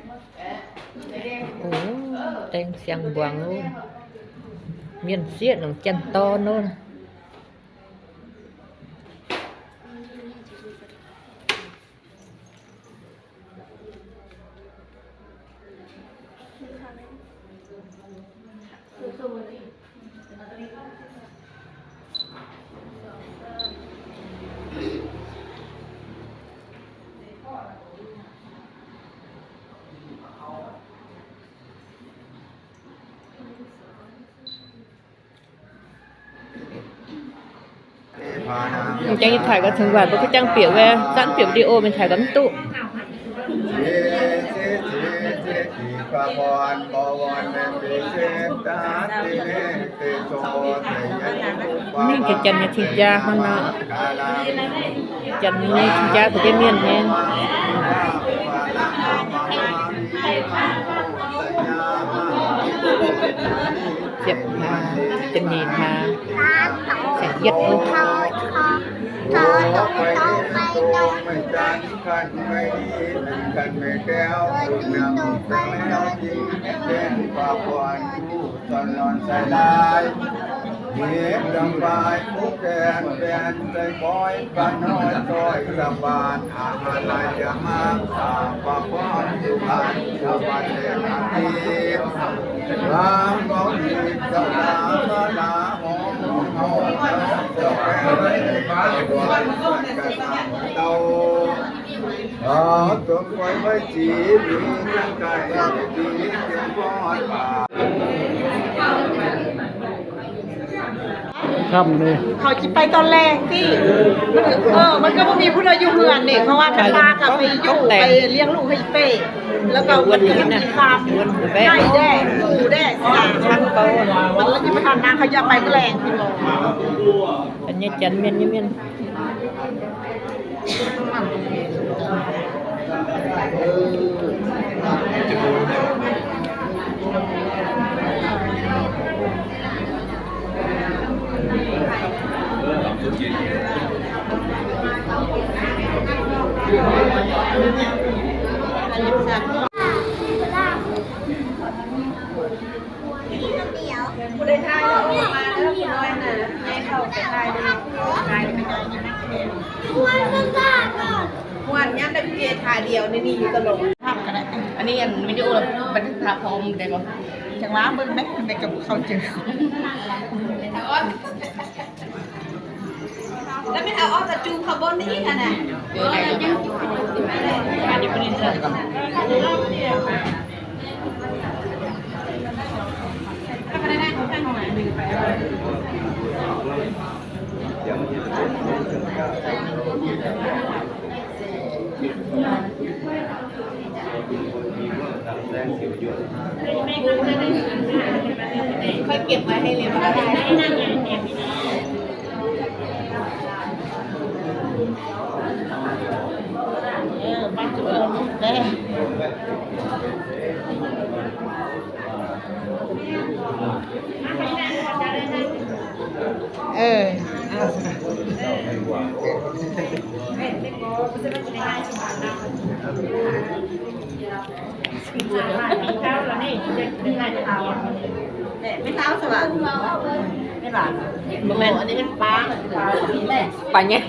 ໂອ້ ແຕ່ງສຽງບວງໂອ້ ມຽນເສຍໜອງຈັນຕອນໂອ້. ມັນຈັ່ງຊິຖ່າຍກັບເຖິງວັດ ບໍ່ຄືຈັ່ງປຽກແວ່ ຊັ້ນປຽກວິດີໂອແມ່ນຖ່າຍກັບຕູ້. ນີ້ຄືຈັນຍາທິດຢາເຮົາເນາະ ຈັນຍາທິດຢາກໍຈະມຽນແຮງ. ເຈັບຂາ ເຈັບໜີຂາ ສະເຫຢັດເນາະ. ຄ່ຳນີ້ ເຂົາຊິໄປຕອນແລງຕິ ມັນ ເອີ ມັນກໍບໍ່ມີຜູ້ໃດຢູ່ເຮືອນເດ້ ເພາະວ່າແມ່ນລາກໍໄປຢູ່ ໄປລ້ຽງລູກໃຫ້ອີເປ້ ແລ້ວກໍມັນກໍມີຄວາມໄກ່ແດ່ ໝູແດ່ ມັນລະຊິໄປທານນາງ ເຂົາຈະໄປມື້ແລງຕິ ອັນນີ້ຈັນແມ່ນ ແມ່ນ. ຜູ້ໃດຖ່າຍແລ້ວອອກມາເດີ ຜູ້ນ້ອຍນະ ໃຫຍ່ເຂົ້າໄປຖ່າຍເດີ ຖ່າຍໄປໜ້ອຍໜຶ່ງ. ມ່ວນຍາມໃດເຈຖ່າຍດຽວໃນນີ້ຢູ່ຕະຫຼອດ. ພາບກໍໄດ້ ອັນນີ້ອັນວິດີໂອບັນທຶກພາບພ້ອມໄດ້ບໍ່? ຈັ່ງວ່າເບິ່ງແບບໃດກໍບໍ່ເຂົ້າໃຈ. ແລ້ວແມ່ນເອົາອອກຈາກຈູ່ເຂົ້າບ່ອນນີ້ຫັ້ນນະ. ເອີ ໄດ້ຢູ່ ອັນນີ້ບໍ່ໄດ້ເລື່ອງກັນ ຄ່ອຍເກັບໄວ້ໃຫ້ເລັວກໍໄດ້. ເອີ ບັດຈຸເອົາລູກແລ້ວ ເອີ ເປັນເຖົ້າສະຫວານ ແມ່ນຫວານ ບໍ່ແມ່ນ ອັນນີ້ແມ່ນປາ ປາແຍງ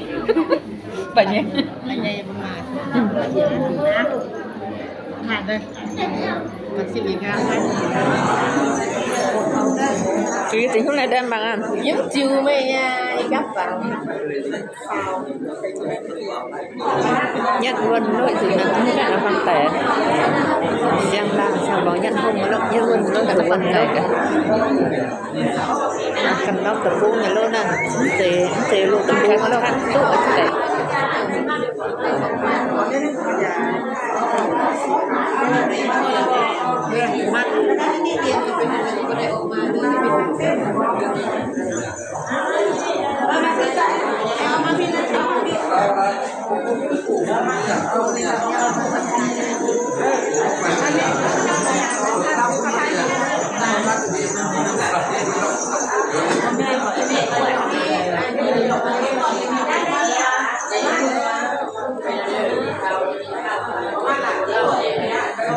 ປາແຍງ ປາແຍງບໍ່ມາ ຫາເດີ ມັນຊິມີງາມໄປ ຊີວິດຈິງເທົ່າໃດແດ່ບາງອັນ ຍັງຈິວແມ່ຍາຍກັບປາ ຍັດເວິນໂລດ ຄືນັ້ນ ນີ້ແຫຼະນະ ຟັງແຕ່ສຽງດັງ ສຽງຮ້ອງ ຍັດຫົ່ມໂລດ ຍັດເວິນໂລດ ກັນຟັງແຕ່ ກັນນອກຕະປູໂລດນັ້ນ ເຕ ເຕລູກຕະປູໂລດ ຕູ້ແຕ່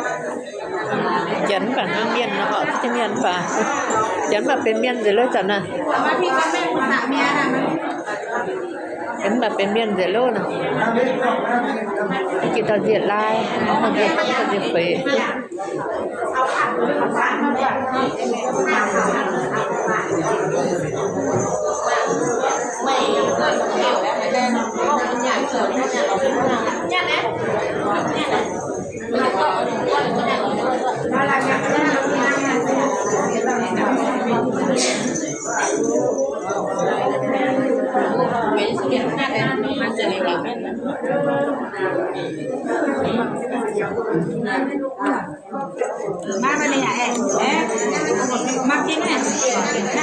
ມັນ ເ ປານາງມ້ຽນເນາະ ຄືຈະມ້ຽນປາ ຢ້ານວ່າເປັນມ້ຽນເສຍເລີຍຈັ່ງນະ ເຫັນວ່າເປັນມ້ຽນເສຍໂລນະ ກິນຕາວຈຽດຫຼາຍ ເອົາມາກິນຕາວຈຽດເຟ. ມາບາດນີ້ ເອ ເອ ມາກິນແມ່ ນັ່ງກິນແມ່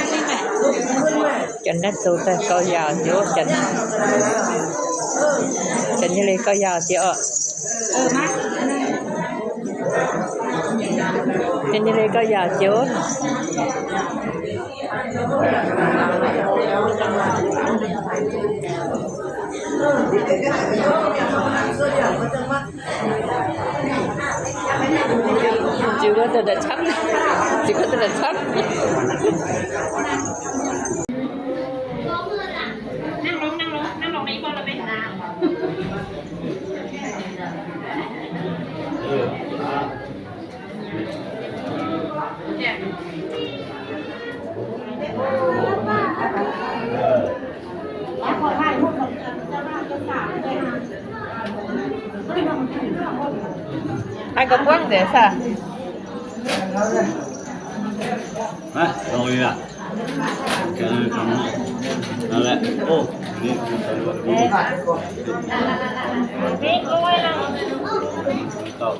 ຈັນນັດໂຕແຕ່ເກົ້າຢາວຢູ່ ຈັນ ຈັນຍະເລເກົ້າຢາວຊິອອກ ເອີ ມາ ຈັນຍະເລເກົ້າຢາວຢູ່. ຈິວ່າແຕ່ລະຊັ້ນ ຈິວ່າແຕ່ລະຊັ້ນ ນັ່ງລົງ ນັ່ງລົງ ນັ່ງລົງໃນອີ່ບ່ອນລະແມ່. ໃຫ້ກະກວ້າງແດ່ຊະ ມາ ລົງນີ້ລະ ນັ້ນແຫຼະ ໂອ້ ນີ້ຄືໃສ່ລົດນີ້ ນີ້ໂອ້ຍລະ ເຈົ້າ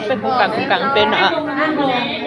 ເປັນຜູ້ກາງ ຜູ້ກາງເປັນເນາະ.